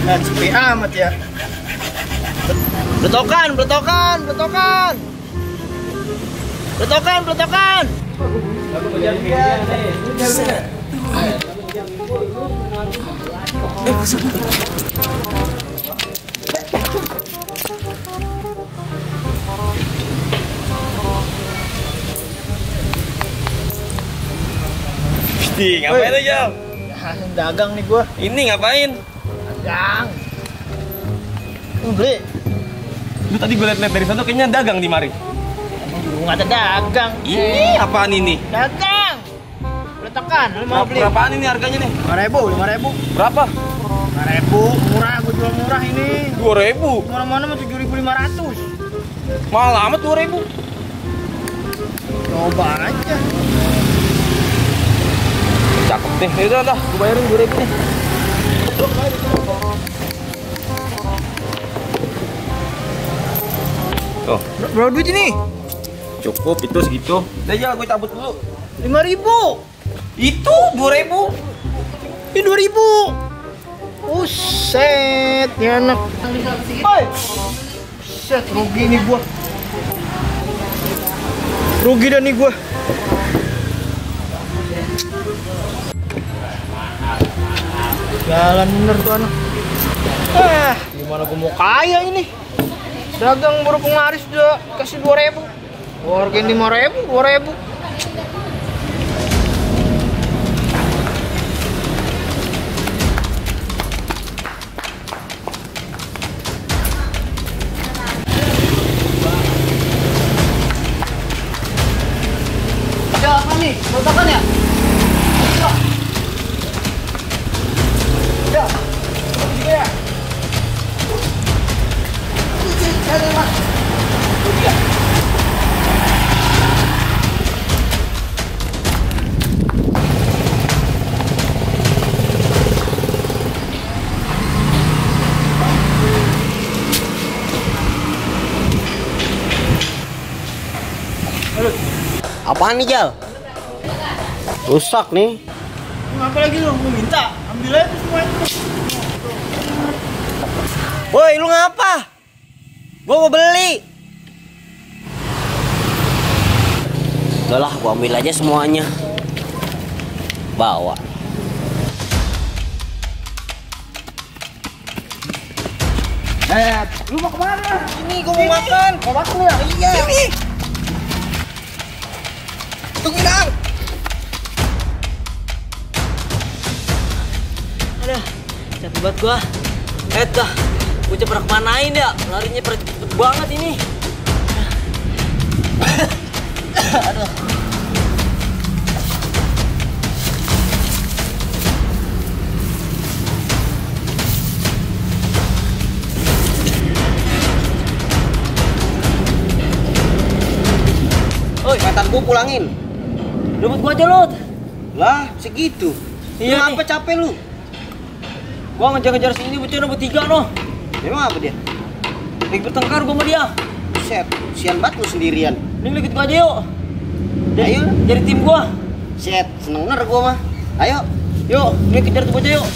Dan sepi amat ya. Betokan, betokan, betokan. Betokan, betokan. Ngapain lu, Jal? Dagang nih gua. Ini ngapain? Dagang. Beli. Lu tadi gue liat-liat dari sana kayaknya dagang di mari. Emang dulu nggak ada dagang. Ini apaan ini? Dagang. Betokan, lu mau beli? Berapaan ini harganya nih? 5.000, 5.000. Berapa? 5.000, murah, gua jual murah ini. 2.000. Mana-mana mah 7.500. Mahal amat 2.000. Coba aja. Cakep deh. Ya udah, gue bayarin 2.000 nih. Oh, Berapa duit ini? cukup itu segitu. Udah Jal, gue cabut dulu. 5.000. Itu 2.000. Ini 2.000. Buset, ya anak. Oi. Buset, rugi nih gua. Rugi dah nih gua. Jalan bener tuh anak. Gimana gua mau kaya ini? Dagang baru penglaris udah kasih 2.000. Hargain 5.000, 2.000. Ada apa nih? Botakan ya? Ya. Ya. Ada Mas. Iya. Apaan nih, Jal? Rusak nih. Ngapa lagi lu? Mau minta? Ambil aja tuh semua itu. Woi, lu ngapa? Gua mau beli. Udah lah, gua ambil aja semuanya. Bawa. Lu mau kemana? Ini gua mau makan. Mau makan ya? Iya. Sini. Tunggu dong. Aduh, capek banget gua. Dah, gua cepet kemanain ya? Larinya cepet banget ini. Aduh. Oi, mantan gua pulangin. Rebut gua aja, Lot. Lah, segitu. Iya, Lu apa capek lu? Gua ngejar-ngejar sini bocah nomor 3 noh. Emang apa dia? Lagi bertengkar gua sama dia. Buset, sian banget lu sendirian. Ini ikut gua aja yuk. Ayo. Jadi tim gua. Set, seneng bener gua mah. Ayo. Yuk, ini kejar tuh bocah yuk.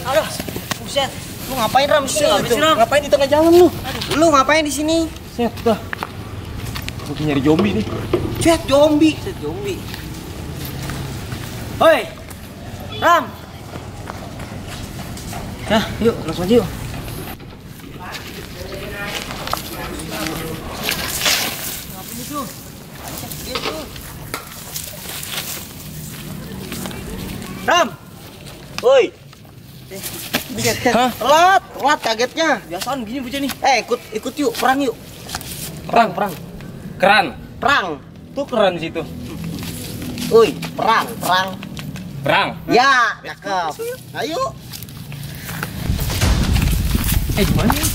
Aduh, buset. Lu ngapain Ram sih? Ngapain di tengah jalan lu? Lu ngapain di sini? Set dah. Gua nyari zombie nih. Set zombie. Set zombie. Hoi. Ram. Ya, yuk, langsung aja yuk. Ram. Woi. Hah? Telat kagetnya. Biasaan gini bocah nih. Ikut yuk, perang yuk. Perang. Keran. Perang. Tuh keran situ. Woi, perang. Perang. Ya, cakep. Ayo. Gimana nih?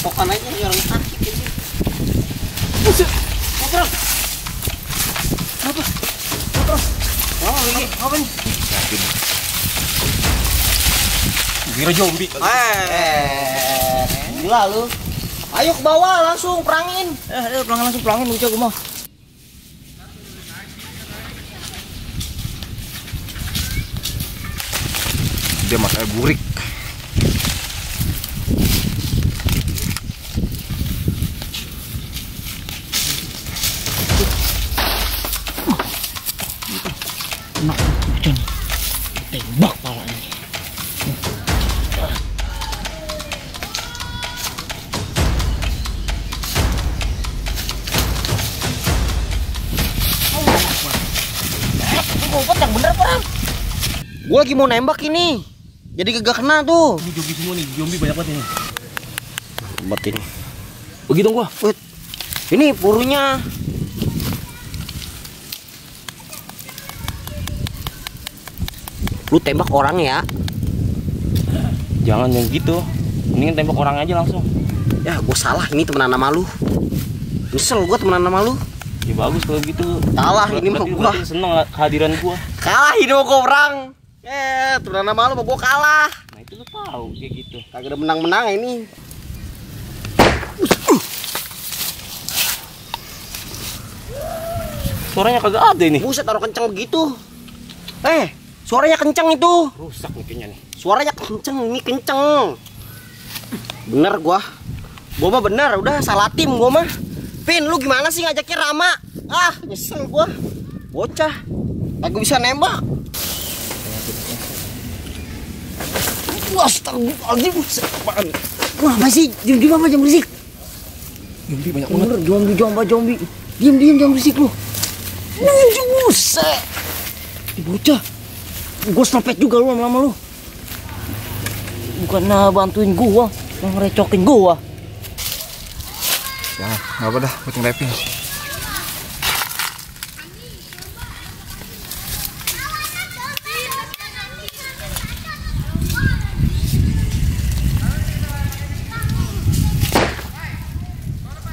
Pokan aja nih orang sakit ini. Buset. Ngobrol. Apa? Apa nih? Kira zombie. Gila lu. Ayo ke bawah langsung perangin. Perangin lucu gue mau. Dia makai burik. Enak hujan. Tembak palanya. Ngumpet yang bener perang. Gue lagi mau nembak ini. Jadi kagak kena tuh. Ini zombie semua nih, zombie banyak banget ini. Hebat ini. Begitu gua. Wait. Ini purunya. Lu tembak orang ya? Jangan yang gitu. Mendingan tembak orang aja langsung. Ya gue salah, ini temenan sama lu. Nyesel gue temenan sama lu. Ya bagus kalau gitu. Kalah ini mah gua. Seneng kehadiran gua. Kalah ini mau gue perang. Temenan sama lu, gue kalah. Nah itu lu tahu kayak gitu. Kagak ada menang-menang ini. Suaranya kagak ada ini. Buset, taruh kenceng begitu. Suaranya kenceng itu. Rusak nih kayaknya nih. Suaranya kenceng, ini kenceng. Bener gua mah bener, udah salah tim gua mah. Pin, lu gimana sih ngajaknya Rama? Nyesel gua. Bocah, kagak bisa nembak. Astagfirullahaladzim. Wah, masih diam apa, jangan berisik. Zombie banyak banget. Zombie. Diam, jangan berisik lu. Buset. Bocah. Gua stopet juga lu lama-lama lu. Bukan bantuin gua, yang ngerecokin gua. Ya, enggak apa dah, gua ngerepin.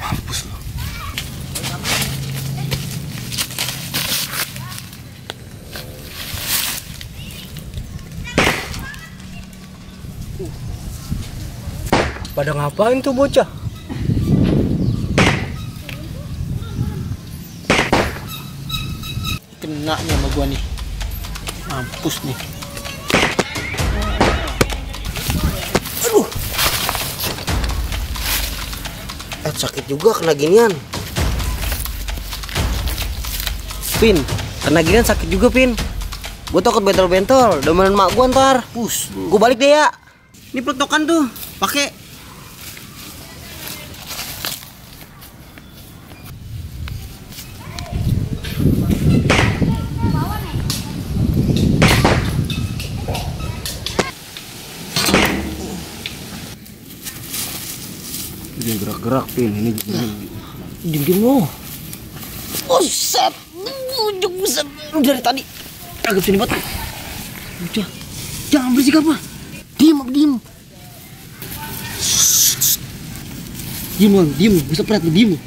Mampus lu. Pada ngapain tuh bocah? Kena nih sama gua nih. Mampus nih. Aduh. Sakit juga kena ginian. Pin, kena ginian sakit juga, Pin. Gua takut bentol-bentol, demenan mak gua ntar. Gua balik deh ya. Ini peletokan tuh, pakai. Dia gerak-gerak, Pin. Ini Diem lo. Buset. Buset. Lu dari tadi agak sini banget. Udah. Jangan berisik apa. Diem. Diem. Bisa pret lu, diem.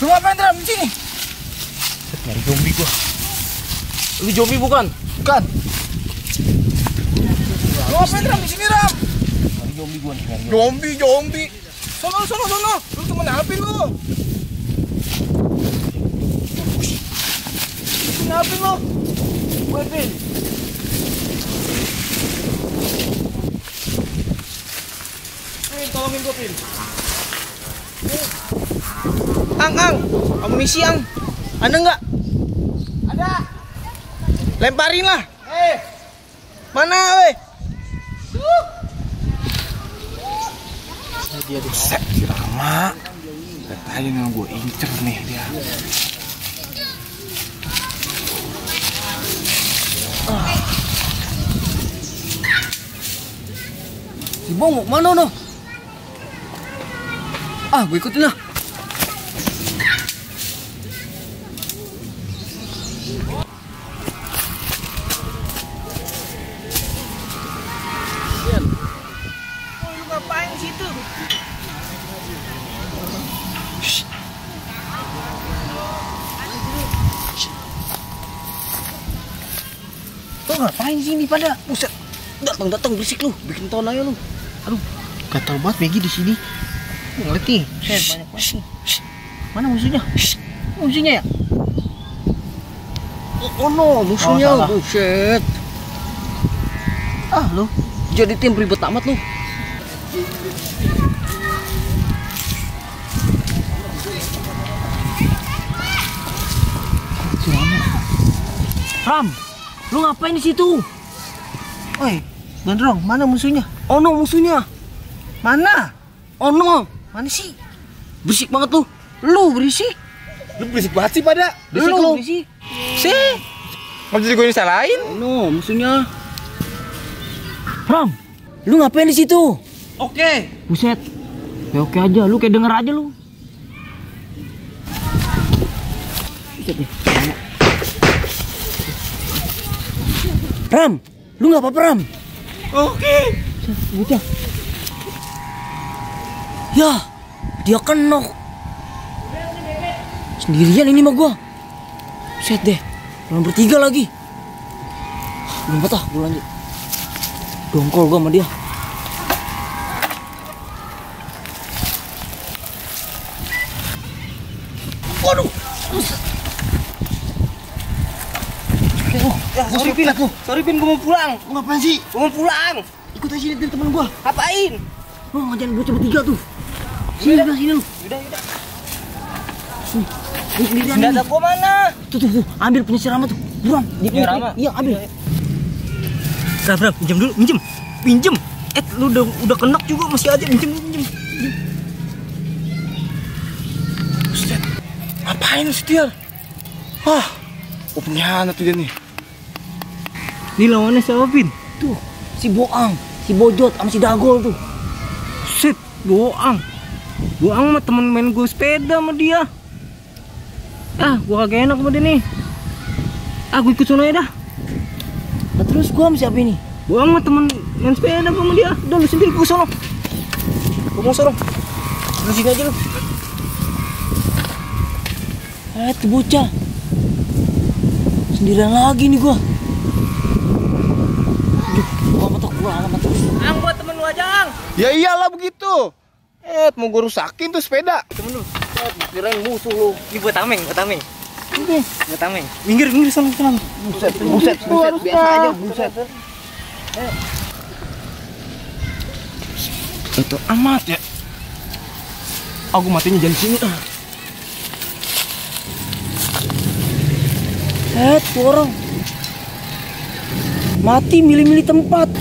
Lu ngapain Ram di sini? nyari zombie gua. Lu zombie bukan? Bukan. Lu ngapain Ram di sini Ram? Nyari zombie gua nih. Zombie. Sono. Lu temen apa lu? Kenapa lu? Gue Pin. Tolongin gue Pin. Ang, amunisi Ang. Ada nggak? Ada. Lemparin lah. Mana, weh? Dia di Buset, si Rama. Katanya yang gue incer nih dia. Si Bong, mana no? Ah, gue ikutin lah. Lu ngapain di situ? Lo ngapain sini pada? Buset, datang berisik lu, bikin ton aja lu. Aduh, gatal banget Megi di sini. Ngeliat nih, banyak banget nih. Mana musuhnya? Musuhnya ya? Oh no, musuhnya, salah. buset. Ah lu, jadi tim ribet amat lu. Ram, lu ngapain di situ? Oi, Gondrong, mana musuhnya? Oh no, musuhnya. Mana? Oh no, Mana sih? berisik banget lu. Lu berisik. Lu berisik banget sih pada. Berisik Lu lu. berisik. Sih. Nggak jadi gue disalahin. Oh no, musuhnya. Ram, Lu ngapain di situ? Oke. buset. Ya oke aja, lu kayak denger aja lu. Buset deh. Ram, lu nggak apa-apa Ram? Oke. Bocah. Ya, dia kenok. Sendirian ini mah gua. Set deh, orang bertiga lagi. Belum patah, gua lanjut. Dongkol gua sama dia. Waduh. Ya, sorry Pin. Sorry Pin, gue mau pulang. Lu ngapain sih? Gue mau pulang. Ikut aja sini temen gua. Ngapain? Lu ngajarin bocah bertiga tuh. Sini udah sini lu. Udah. Ini sendirian Nggak nih. ada gue mana? Tuh, ambil punya si Rama tuh. Buruan, Punya Rama? Iya, ambil. Raf, pinjam dulu, pinjem. Lu udah kenak juga masih aja pinjem. Buset. Ngapain lu setia? Wah, pengkhianat tuh dia nih. Ini lawannya siapa, Pin? Tuh, si Boang, si Bojot, sama si Dagol tuh. Shit, Boang. Boang mah temen main gue sepeda sama dia. Ah, gua kagak enak sama dia nih. Ah, gue ikut sono ya dah. Nah, terus gua sama siapa ini? Boang mah temen main sepeda sama dia. Udah lu sendiri gue sono. Gua mau sorong. Lu sini aja lu. Tuh bocah. Sendirian lagi nih gua. Aduh, gua amat terus. Ang buat temen lu aja, Ang. Ya iyalah begitu. Mau gue rusakin tuh sepeda. Temen lu. Kirain musuh lu. Ini buat tameng. Ini buat tameng. Minggir sono. Buset, biasa aja, buset. Itu amat ya. Aku matinya jadi sini. Tuh orang mati milih-milih tempat.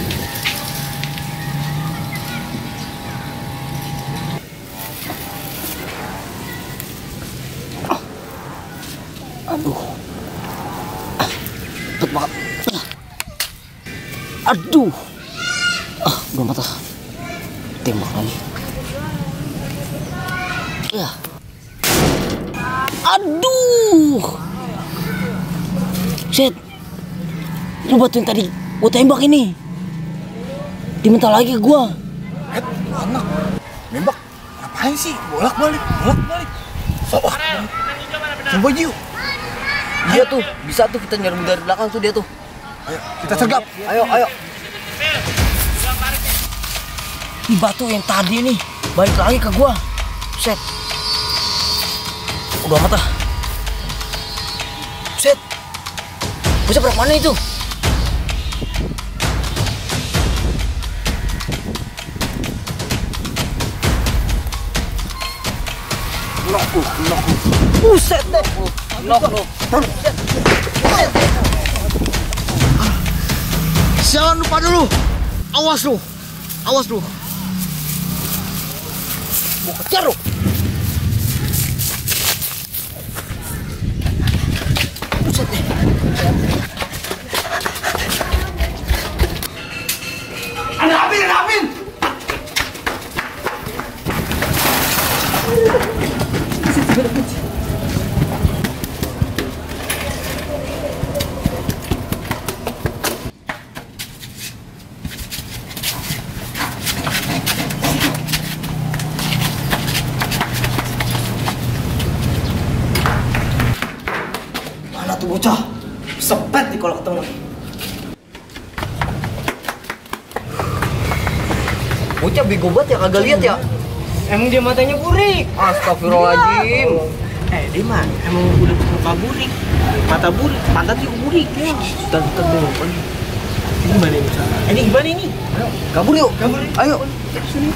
Aduh, cepet banget. Aduh, udah mata. Tembak lagi. Ya. Aduh. Set, lu batuin tadi gua tembak ini. Dimental lagi ke gua. Anak nembak ngapain sih? Bolak-balik. Sobat. Coba yuk. Dia tuh bisa tuh kita nyerbu dari belakang tuh dia tuh. Ayo, kita sergap. Ayo. Ini batu yang tadi nih balik lagi ke gua. Set. Udah mata. Set. Bisa berapa mana itu? Nok. Buset deh. Nok. Jangan lupa dulu. Awas lu. Gua kejar lu. Buset deh. Ada apin. Mana tuh bocah? Sepet nih kalau ketemu. Bocah bego banget ya, kagak lihat ya. Emang dia matanya burik. Astagfirullahaladzim. Dia mah emang udah muka burik. Mata burik, pantat juga burik ya. Bentar dulu. Ini gimana ini? Ini gimana ini? Ayo, kabur yuk. Ayo. Sini.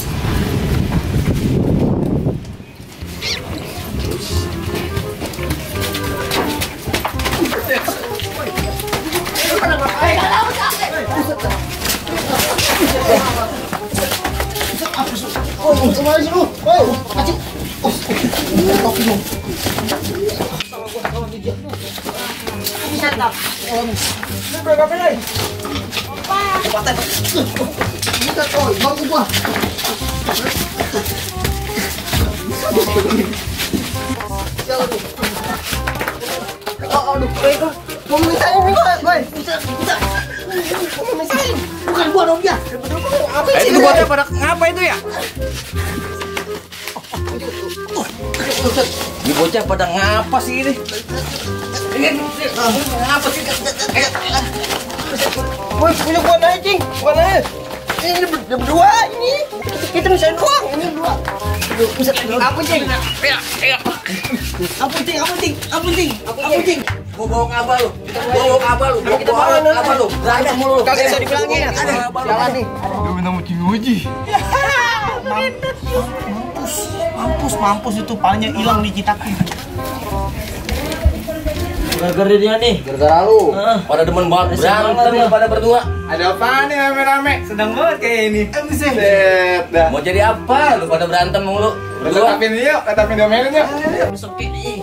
Bukan gua dong dia. Itu bocah pada ngapa itu ya? Ini bocah pada ngapa sih ini? Ngapa sih? Woi, punya gua naik, Cing. Gua naik. Ini berdua ini. Kita misain doang, ini berdua. Buset, apa, Cing? Apa, Cing? Gua bawa kabar lu. Bawa kabar lu. Kita bawa kabar lu. Berantem mulu. Kagak bisa dibilangin. Jalan nih. Lu minta mau uji. Mampus itu palanya hilang di citakin. Gara-gara dia nih. Gara-gara lu. Pada demen banget berantem pada berdua. Ada apa nih rame-rame? Sedang banget kayak ini. Set dah. Mau jadi apa? Lu pada berantem mulu. Tetapin yuk, tetapin diomelin yuk.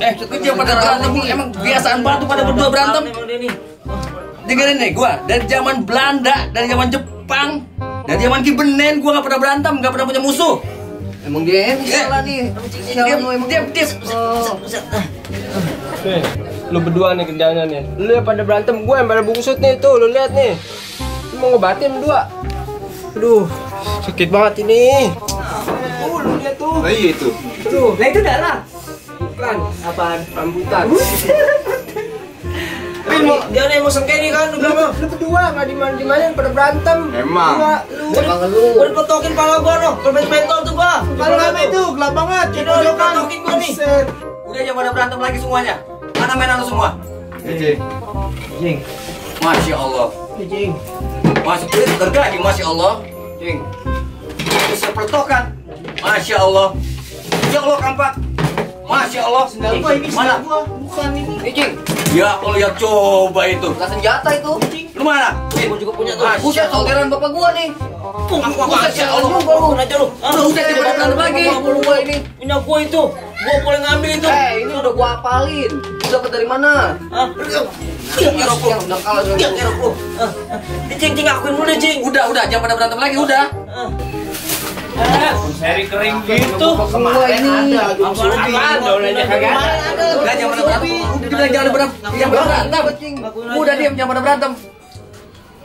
Itu dia pada berantem mulu. Emang kebiasaan banget tuh pada berdua berantem. Dengerin nih, gua dari zaman Belanda, dari zaman Jepang, dari zaman Ki Benen, gua nggak pernah berantem, nggak pernah punya musuh. Emang dia salah nih. Diam. Lu berdua nih kerjanya nih. Lu yang pada berantem, gue yang pada bungsut nih tuh, lu lihat nih. Lu mau ngobatin berdua. Aduh, sakit banget ini. Lu lihat tuh. Nah iya itu. Tuh, nah itu darah. Bukan, apaan? Rambutan. Dia nih mau sengkeni kan, udah mah. Lu berdua nggak dimana-dimana pada berantem. Emang. Lu. Gua dipetokin pala gua noh, kolbet pentol tuh gua. Kalau apa itu gelap banget. Udah dipetokin gua nih. Udah jangan pada berantem lagi semuanya. Mana mainan lu semua? Jing. Masya Allah. Jing. Masuk kulit gergaji, Masya Allah. Jing. Bisa peletokan. Masya Allah. Ya Allah kampak. Masya Allah. Sendal gua ini Mana? sendal gua, bukan ini. Cing. Ya Allah, ya coba itu. Bukan senjata itu. Lu mana? Gua juga punya tuh. Buset, Solderan bapak gua nih. Buset, ya Allah. Gua aja lu. Buset, dia pada berantem lagi. Gua ini. Punya gua itu. Gua boleh ngambil itu. Ini udah gua hafalin. Lu dapat dari mana? Kerok lu. Udah kalah dengan Kerok lu. Cing, akuin dulu deh, Cing. Udah, jangan pada berantem lagi, udah. Seri kering gitu. kemarin ada. Apaan? Daunnya kagak ada. Udah, jangan pada berantem. Dibilang jangan berantem. Udah diam, jangan pada berantem.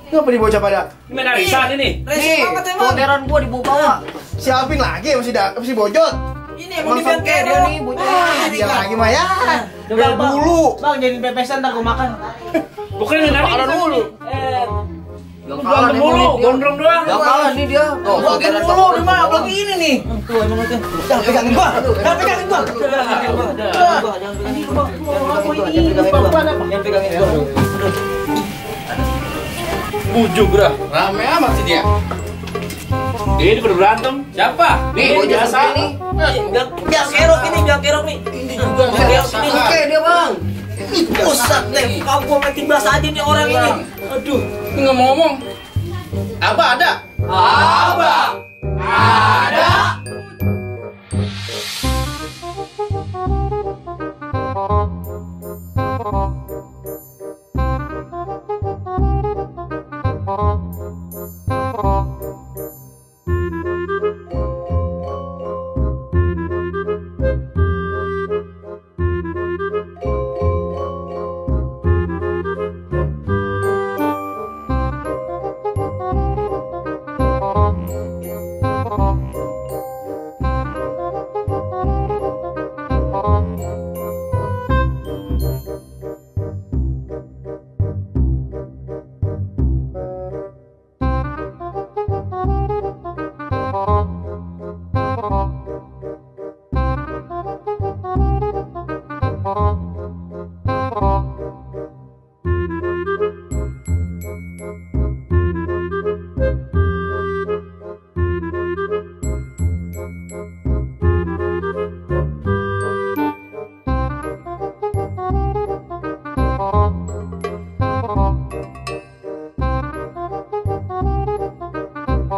Kenapa nih bocah pada? Main arisan ini. Nih, solderan gua dibawa. Siapin lagi masih bojot. Ini Emang sengke dia nih bocah. Dia lagi mah ya. Udah dulu. Bang, jadi pepesan ntar gua makan. Bukan yang Kalah dulu. Gak kalah mulu, gondrong doang. Gak kalah nih dia. Tuh, solderan Mulu, di mana? Apalagi ini nih. Tuh, emang itu. Jangan pegangin gua. Jangan pegangin gua. Jangan pegangin gua. Bujuk dah. Rame amat sih dia. Ini udah berantem. Siapa? Nih, gua biasa ini. Biar kerok nih. Ini juga Oke dia, Bang. Pusat deh, kau gua makin bahasa aja nih orang ini. Aduh. Ini nggak mau ngomong. Apa ada? Abang. Ada.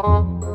Bye.